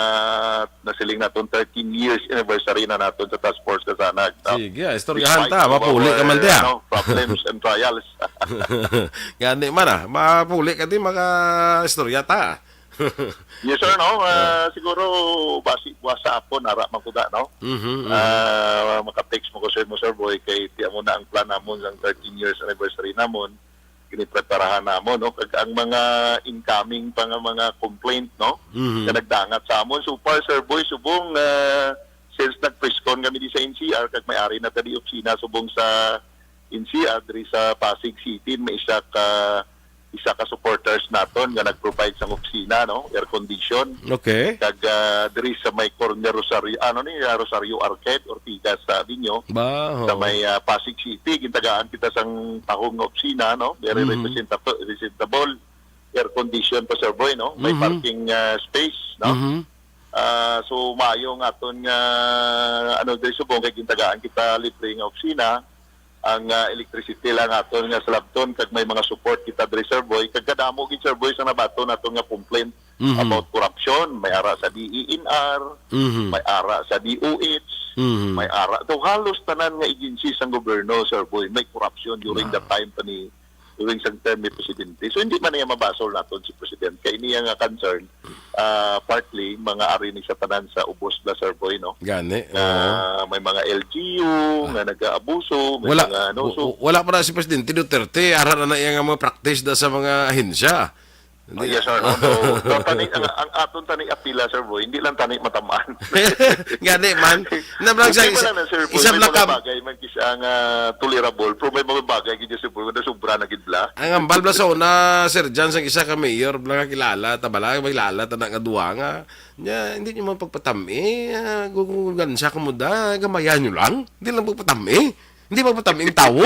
nasiling naton thirteen years anniversary na naton sa Task Force Kasanag, no? Sige, ah, istoryahan Despite ta, of mapuli our, ka man diya. ano, problems and trials. Gani man, ah, mapuli ka di, maka-istorya ta. Yes, sir, no? Ah, siguro, basi, buwas sa hapon, ara man kuda, no? Mhm, mhm. Ah, maka-text mo ko, sir, mo, Sir Boy, kay ti amo na ang plan namon sang thirteen years anniversary namon. Ginipreparahan namon, no? Kag ang mga incoming pa nga mga complaint, no? Mhm. Nga nagdangat sa amon. So far, Sir Boy, subong, ah, since nag-presscon kami di sa N C R, kag may ari na ta di opisina subong sa N C R, diri sa Pasig City, may isa ka, isa ka supporters naton nga nag-provide sang opisina, no? Air condition. Okay. Kag, ah, diri sa may corner Rosario, ano ni, ah, Rosario Arcade, Ortigas Avenue, Ba, sa oo. may, ah, Pasig City, gintagaan kita sang tahong nga opisina, no? Very Mhm. representable, representable. Air condition pa, Sir Boy, no? May Mhm. parking, ah, space, no? Mhm. Ah, so, maayo nga aton nga, ano, diri subong kay gintagaan kita libre nga opisina. Ang, ah, electricity lang aton nga salabton, kag may mga support kita diri, Sir Boy. Kag kadamo gid, Sir Boy, sa nabaton naton nga complaint Mhm. about corruption. May ara sa D E N R, Mhm. may ara sa D O H, Mhm. may ara. So, halos tanan nga agency sang gobyerno, Sir Boy, may corruption during Ah. the time pa ni, during sang term ni Presidente. So, hindi man niya mabasol naton si President. Kay niya nga concern, ah, partly, mga ari ni sa tanan sa ubos na, Sir Boy, no? Gani, Ah, oo. may mga L G U Ah. nga nag-aabuso, may Wala, mga, ano, w-, so w-, wala pa na si Presidente Duterte, ara na na iya nga mga practice na sa mga ahensya. Oh, Hindi. yes, sir. No? So, so, tani, ang, ang aton tani apila, Sir Boy, hindi lang tani matamaan. Gani man. Na, Brad, Hindi sa, man isa, lang na, Sir Boy, isa may lang mga ka- bagay man kis-, ang, ah, tolerable, pero may mga bagay gid, Sir Boy, na sobra na gid bla. Ang ambal bla sa una, Sir Jan, sang isa ka mayor, bla nga kilala, ta bala, may kilala, ta na nga duwa nga. Nya, hindi nyo man pagpatami, ah, gugugan siya kumuda, gamayan nyo lang. Hindi lang pagpatami. Hindi pagpatami ang tawo.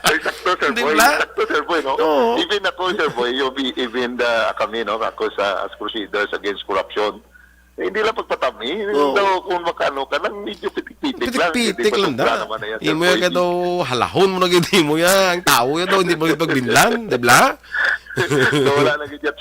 Ay, sakto, Sir Hindi Boy. bla? Sakto, Sir Boy, no? Oo. Even ako, Sir Boy, yung bi-, even the, kami, no, ako sa, as Crusaders Against Corruption, eh, hindi lang pagpatami. Oo. Daw, kung makaano ka lang, medyo pitik-pitik lang. Pitik-pitik Hindi pa lang sobra da. naman na yan, Sir Imo Boy. ka daw, halahon mo na gid mo ya. Ang tawo ya daw, hindi mo gid pagbinlan, di bla? So, wala na gid yan,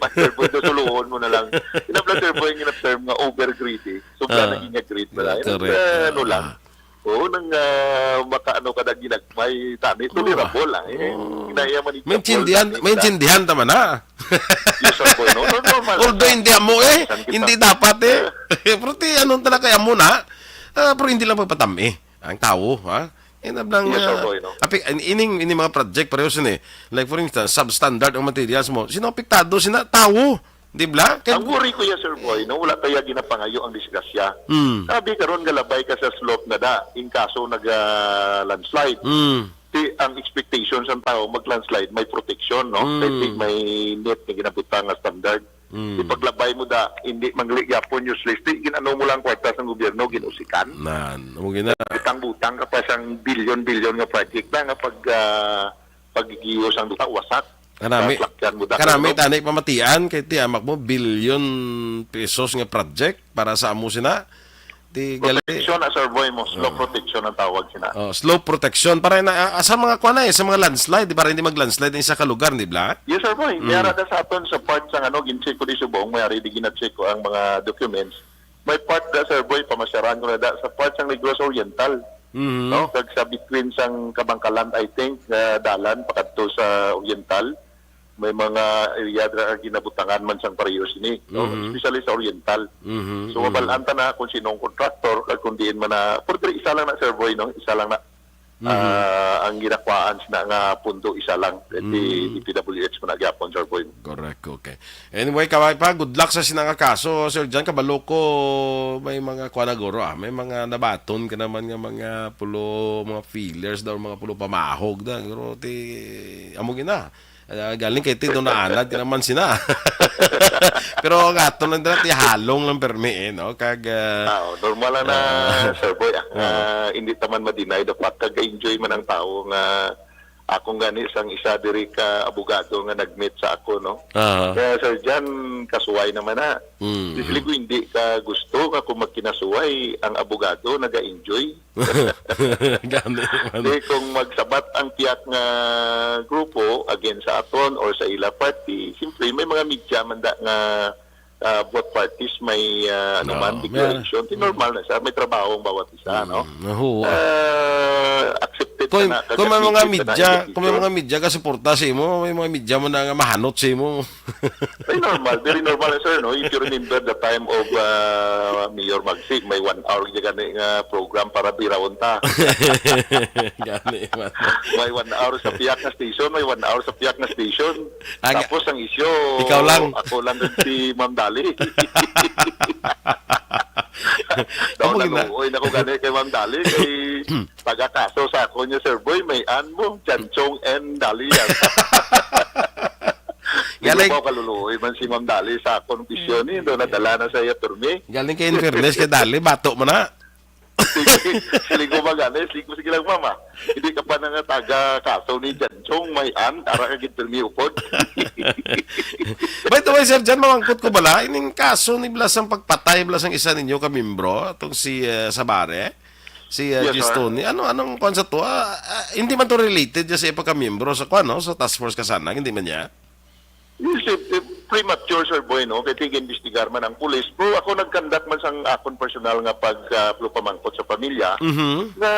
Sir Boy. Daw, suluhon mo na lang. Inabla, Sir Boy, yung term nga over greedy. Sobra Ah. na gid nga greed pala. Ah, correct. Eh, ano lang. Ah. Oo, nang, ah, makaano ka na ginagmay, tani, Oo. tolerable lang, eh. Oo. Kinaya man yung Maintindihan, tani, maintindihan tama na. Yes, sir, boy, no? No, normal Although lang. hindi amo, eh. Minsan kita Hindi dapat, eh. Pero ti, anong talaga amo na? Ah, pero hindi lang pagpatami ang tao, ha? Eh, nablang, Yes, sir, ah, boy, no? api-, in-, ining, ining mga project, pareho sini. Like, for instance, substandard ang materials mo. Sino apektado? Sina tao. Di bla? Kay Ang worry ko ya, Sir Boy, no, wala kaya ginapangayo ang disgrasya. Mm. Sabi karon galabay ka sa slope na da, in kaso nag, ah, landslide. Mm. Ti ang expectation sa tao mag-landslide, may protection, no? Mm. Kay ti may net nga ginabutang nga standard. Mm. Ti paglabay mo da, hindi mangli gyapon useless. Ti ginano mo lang kwarta sa gobyerno, ginusikan. Nan, amo gina. Butang-butang ka pa sang bilyon-bilyon nga project na nga pag, ah, paggigiyo sang duta, wasak. Kanami, Kaslakyan mo, kanami, Dako, no? tani pamatian kay ti amak mo, bilyon pesos nga project para sa amo sina. Ti gali- Protection na, Sir Boy, mo. Slope Oo. protection ang tawag sina. Oh, slope protection. Para na, ah, sa mga kuwan na eh, sa mga landslide, di, para hindi mag-landslide ang isa ka lugar, di bla? Yes, Sir Boy. Mm. May ara na sa aton sa part sa ano, gincheck ko di subong, may ari di gina-check ko ang mga documents. May part na, Sir Boy, pamasyaran ko na da, sa part sa Negros Oriental. Mhm. No? Kag sa between sang Kabangkalan, I think, nga dalan pakadto sa Oriental, may mga area na ginabutangan man sang pareho sini, no? Mhm. Especially sa Oriental. Mhm, So, mhm. mabalaan ta na kung sino ang contractor, kag kung diin man na, pero diri isa lang na, Sir Boy, no? Isa lang na. Mhm. Ah, ang ginakwaan sina nga pundo isa lang. Kay Mm. D P W H man na gyapon, Sir Boy. Correct, okay. Anyway, kaway pa, good luck sa sina nga kaso, Sir John. Kabalo ko may mga kuan na guro, ah. May mga nabaton ka naman nga mga pulo, mga fillers daw, mga pulo pamahog na. Pero ti, amo gina. Ah, galing kay ti, doon naanad ka naman sina. Pero ang ato lang dira, ti halong lang permi, eh, no? Kag, ah, Ah, oh, normal lang na, ah, Sir Boy, ah. Oo. Ah, hindi ta man ma-deny the fact, kag enjoy man ang tao nga akong gani sang isa diri ka abogado nga nag-meet sa ako, no? Aha. Kaya, Sir Jan, kasuway naman na. Mm. Di sila ko hindi ka gusto nga kung magkinasuway ang abogado, naga-enjoy. Gani man. Di kung magsabat ang tiyak nga grupo against sa aton or sa ila party, siyempre may mga media man da nga, ah, both parties may, ah, ano No, man, may declaration. Di normal na sa may trabaho ang bawat isa, no? Mm, nahuwa. Ah, accepted Kung, na, kung may mga kag-accepted na media, ang kung may decision. Mga media ka suporta sa imo, may mga media mo na nga mahanot sa imo. Ay, normal. Very normal, sir, no? If you remember the time of, uh, Mayor Magsig, may one hour gyud gani nga program para birawon ta. Gani man. May one hour sa piyak nga station, may one hour sa piyak nga station. Ang Tapos ang isyu, ikaw lang. Ako lang rin si Ma'am Dali. Daw Amo gina- naluoy na ko gani kay Ma'am Dali, kay taga-kaso sa ako niya, Sir Boy, may an mo, Jan Chong and Dali yan. Galing Di ko pa kaluluoy man si Ma'am Dali sa akong bisyon, eh, daw nadala na sa iya pirmi. Galing kay in fairness kay Dali, bato mo na. Sige, siling ko ba gani? Siling ko, "Sige lang, mama. Hindi ka pa na nga taga kaso ni Jan Chong, may an, ara ka gid pirmi upod." By the way, Sir Jan, mamangkot ko bala, ining kaso ni bala sang pagpatay bala sang isa ninyo ka membro, atong si, eh, Sabare, si, eh, Yes, sir. Gistoni. Ano, anong kwan sa to? Ah, ah, hindi man to related dyan sa ipagkamembro sa kwan, no? Sa Task Force Kasanag, hindi man niya? Yes, eh, eh, premature, Sir Boy, no? Kay tig-imbestigar man ang pulis. Pero ako nag-conduct man sang akon personal nga pag, ah, pagpamangkot sa pamilya Mhm. na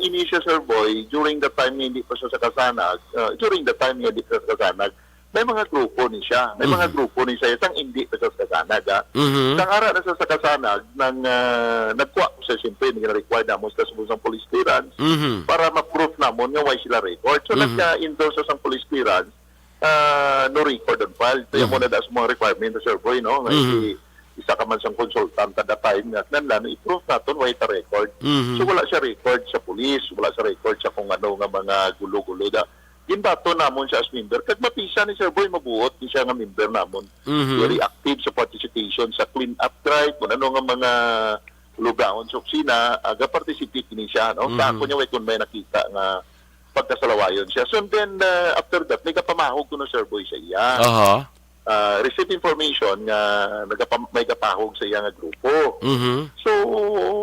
ini siya, Sir Boy, during the time nga hindi pa siya sa Kasanag, ah, during the time nga hindi pa siya sa Kasanag, may mga grupo ni siya. May mga Mhm. grupo ni siya, sang hindi pa siya sa Kasanag, ah. Mhm. Sang ara na siya sa Kasanag, nang, ah, nagkuha siya, siyempre, hindi na required na mo sa subong sang police clearance Mhm. para ma-proof namon nga why sila record. So, Mhm. nagka-endorse siya sang police clearance, ah, no record on file. Kaya Mhm. mo na das mga requirement, Sir Boy, no? Nga Mhm. si, isa ka man sang consultant at the time, nga kinahanglan i-proof naton why ta record. Mhm. So, wala siya record sa police, wala siya record sa kung ano nga mga gulo-gulo da. Ginbaton namon siya as member. Kag mapisa ni Sir Boy, mabuot ni siya nga member namon. Mhm. Very active sa participation sa clean-up drive, kung ano nga mga lugaon sa opisina, aga-participate ni siya, no? Mhm. Sa ako niya, way kung may nakita nga pagkasalawayon siya. So, and then, uh, after that, may kapamahog ko na, Sir Boy, sa iya. Aha. Uh, receive information nga nagapam-, may kapahog sa iya nga grupo. Mhm. So,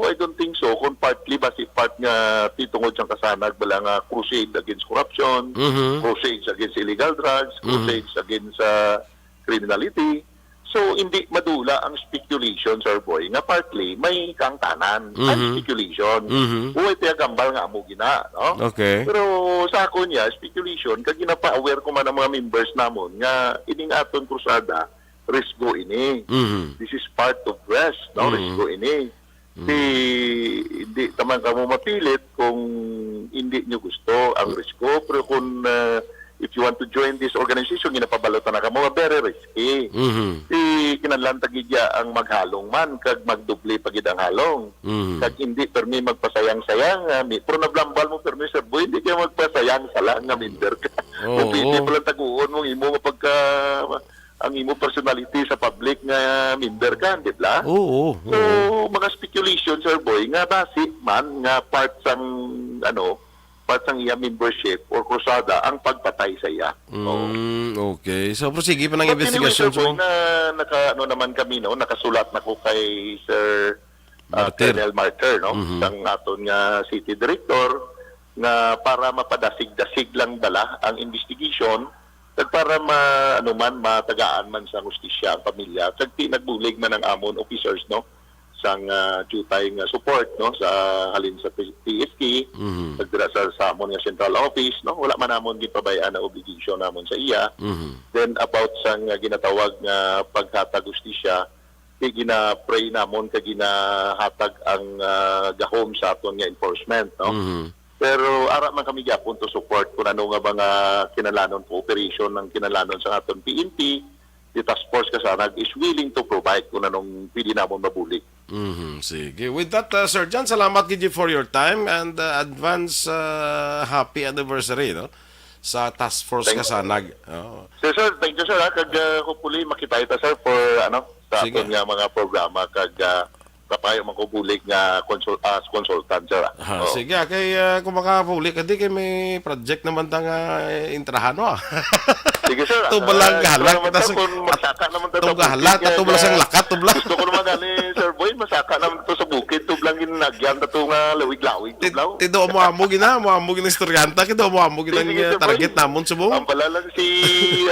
I don't think so. Kung partly, basi part nga titungod sa Kasanag, bala nga crusade against corruption, Mhm. crusades against illegal drugs, Mhm. crusades against, uh, criminality. So, hindi madula ang speculation, Sir Boy, nga partly may kaangtanan. Ang Mhm. speculation. Mhm. Huwag tayo gambal nga amo gina, no? Okay. Pero sa ako niya, speculation, kag ginapa-aware ko man ang mga members namon nga ining aton krusada, risgo ini. Mhm. This is part of rest, no? Mhm. Risgo ini. Mm. Di, di taman kamo mapilit kung hindi nyo gusto ang Mm. risko. Pero kung, ah, if you want to join this organization, ginapabalot na kamo, very risky. Mhm. Di kinahanglan ta gid ya ang maghalong man, kag magdoble pa gid ang halong. Mhm. Kag hindi permi magpasayang-sayang, ah, mi-, pero nablambal mo, permi, Sir Boy, hindi kayo magpasayang sa lang nga member ka. Oo. Kung pwede pa lang taguon mong imo nga pagka, ang imo personality sa public nga member ka, di ba? Oo, So, oo. mga speculation, Sir Boy, nga basi man nga part sang, ano, part sang iya membership or krusada ang pagpatay sa iya. Oo. Mm, okay. So, pero sige pa ng But anyway, investigasyon Sir Boy, sa na, naka, ano naman kami, no? Nakasulat na ko kay Sir, ah, Martyr. Colonel Martyr, no? Mhm. Sang aton nga city director, nga para mapadasig-dasig lang bala ang investigation, kag para ma-, ano man, matagaan man sa hustisya ang pamilya, kag ti nagbulig man ang amon officers, no, sang, ah, dutay nga support, no, sa halin sa P-, P S K, Mhm. kag dira sa, sa amon nga central office, no, wala man namon ginpabayaan ang obligation namon sa iya. Mhm. Then about sang, ah, ginatawag nga paghatag hustisya, di gina-pray namon kag ginahatag ang, ah, gahom sa aton nga enforcement, no? Mhm. Pero ara man kami gyapon to support kung ano nga mga kinalanon, cooperation ang kinalanon sa aton P N P. The task force Kasanag is willing to provide kung anong pwede namon mabulig. Mhm, sige. With that, uh, Sir John, salamat gid for your time and, uh, advance, uh, happy anniversary, no? Sa Task Force Thank Kasanag. Oo. Sir, sir, thank you, sir, ha. Kag, uh, hopefully, makita kita, sir, for, ano, sa Sige. aton nga mga programa. Kag, uh, kapayo man ko bulig nga consul-, as consultant, sir, ha. Ah, Oo. sige, ah, kay, ah, kung makapauli ka, di kay may project naman ta nga, eh, intrahan, no? Sige, sir. Tubal lang Ah, gahala, ito naman, kita sir, sang kung magsaka naman ta sa tubal bukid, halat, kaya tubal sang nga lakat, tubal. gusto ko naman gani, Sir Boy, masaka naman to sa bukid, tublang ginagyan ta to nga lawig-lawig, Ti-, tublaw. tido mo amo gina, mo amo gina istoryanta, kito mo amo gina Sige, sige, nga Sir Boy. target namon subong. Ang pala lang si,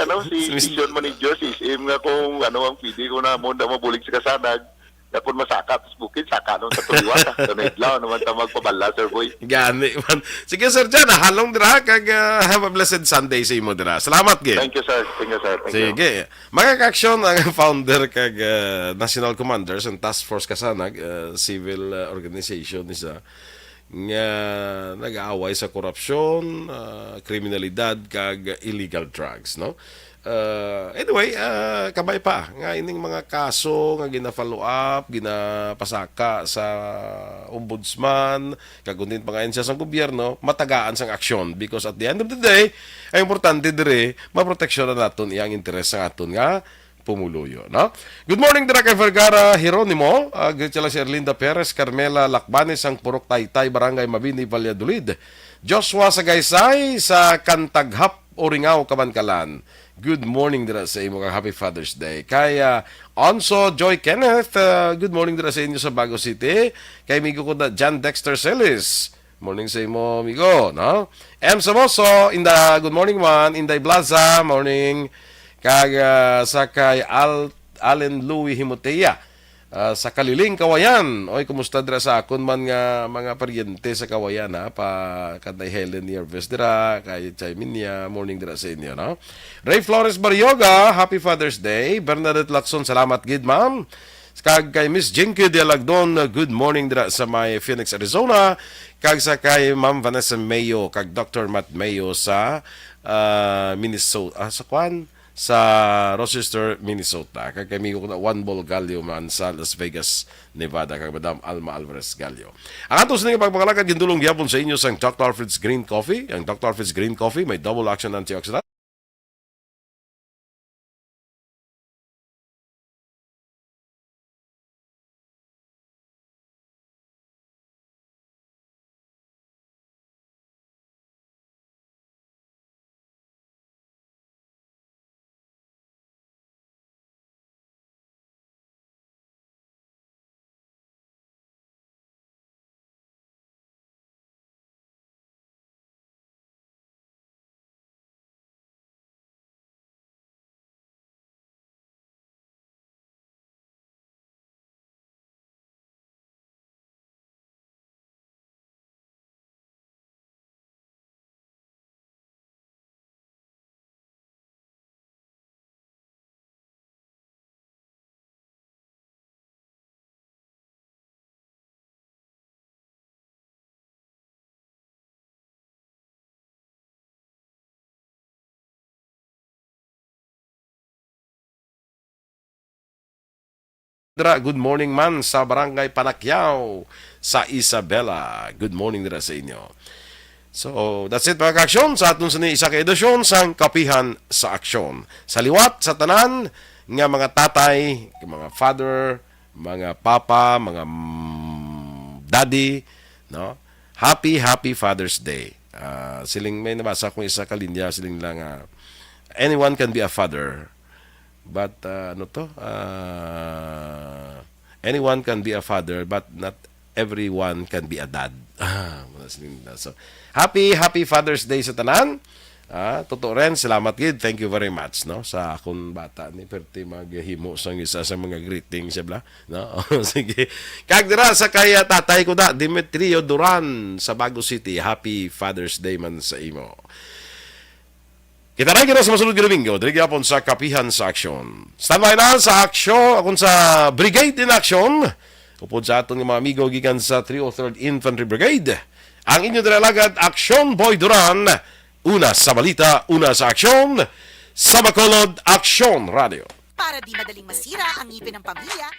ano, si Si Miss station manager, si S M nga kung ano ang pwede ko namon na mabulig sa Kasanag. Nga kung masaka, tas bukid, saka naman sa tuliwa, sa tunay adlaw naman ta magpabala, Sir Boy. Gani man. Sige, Sir John, ah, halong dira, kag, ah, have a blessed Sunday sa imo dira. Salamat, gid. Thank you, sir. Thank you, sir. Thank you. Sige. Mga ka-aksyon, ang founder kag, ah, national commander sa Task Force Kasanag, ah, civil, ah, organization ni siya, nga nag-aaway sa korupsyon, ah, kriminalidad, kag illegal drugs, no? Ah, anyway, ah, kabay pa nga ining mga kaso nga gina-follow up, ginapasaka sa ombudsman, kag kung diin pa nga ahensya sang gobyerno, matagaan sang aksyon. Because at the end of the day, ang importante diri, maproteksyonan naton iya ang interes sa aton nga pumuluyo, no? Good morning, dira kay Vergara Jeronimo. Ah, greet siya lang si Erlinda Perez, Carmela Lacbanes, ang Purok Taytay, Barangay Mabini, Valladolid. Joshua Sagaysay sa Kantaghap, Oringaw, Kabankalan. Good morning dira sa imo, kag happy Father's Day. Kay, ah, Onso Joy Kenneth, ah, good morning dira sa inyo sa Bago City. Kay amigo ko na John Dexter Celis. Morning sa imo, amigo, no? M Samoso, Inda, good morning, man. Inday Blaza, morning. Kag, ah, sa kay Al-, Allen Louis Himotea, ah, sa Kaliling, Kawayan. Oy, kumusta dira sa akon man nga mga paryente sa Kawayan, ha? Pa, kanday Helen Nieves dira, kay Chay Minya, morning dira sa inyo, no? Ray Flores Barrioga, happy Father's Day. Bernadette Lacson, salamat gid, ma'am. Kag kay Miss Jinky Dialagdon, good morning dira sa may Phoenix, Arizona. Kag sa kay Ma'am Vanessa Mayo, kag Doctor Matt Mayo sa, ah, Minnesota, ah, sa kwan? Sa Rochester, Minnesota. Kag kay amigo ko na Juan Bol Gallo man sa Las Vegas, Nevada, kag Madam Alma Alvarez Gallo. Ang ato sining pagpangalagad, gindulong gyapon sa inyo sang Doctor Alfred's Green Coffee. Ang Doctor Alfred's Green Coffee may double action antioxidant. Dra, good morning man sa Barangay Panakyaw sa Isabela. Good morning dira sa inyo. So, that's it, mga ka-aksyon, sa aton sini isa ka edisyon sang Kapihan sa Aksyon. Sa liwat sa tanan nga mga tatay, mga father, mga papa, mga, mm, daddy, no? Happy, happy Father's Day. Ah, siling, may nabasa kong isa ka linya, siling lang, ah, "Anyone can be a father, but, ah, ano to? Ah, anyone can be a father, but not everyone can be a dad." Ah, muna siling na. So, happy, happy Father's Day sa tanan. Ah, totoo rin, salamat gid. Thank you very much, no, sa akong bata ni perti maghimo sang isa sa mga greetings, siya bla, no? Sige. Kag dira sa kay, ah, tatay ko da, Demetrio Duran sa Bago City. Happy Father's Day man sa imo. Kita na kita sa masunod nga Domingo, diri gyapon sa Kapihan sa Aksyon. Standby na sa aksyon, akon sa Brigade in Action. Upod sa aton nga mga amigo gikan sa three oh third Infantry Brigade. Ang inyo diri alagad, Aksyon Boy Duran. Una sa balita, una sa aksyon. Sa Bacolod, Aksyon Radio. Para di madaling masira ang ngipin ng pamilya,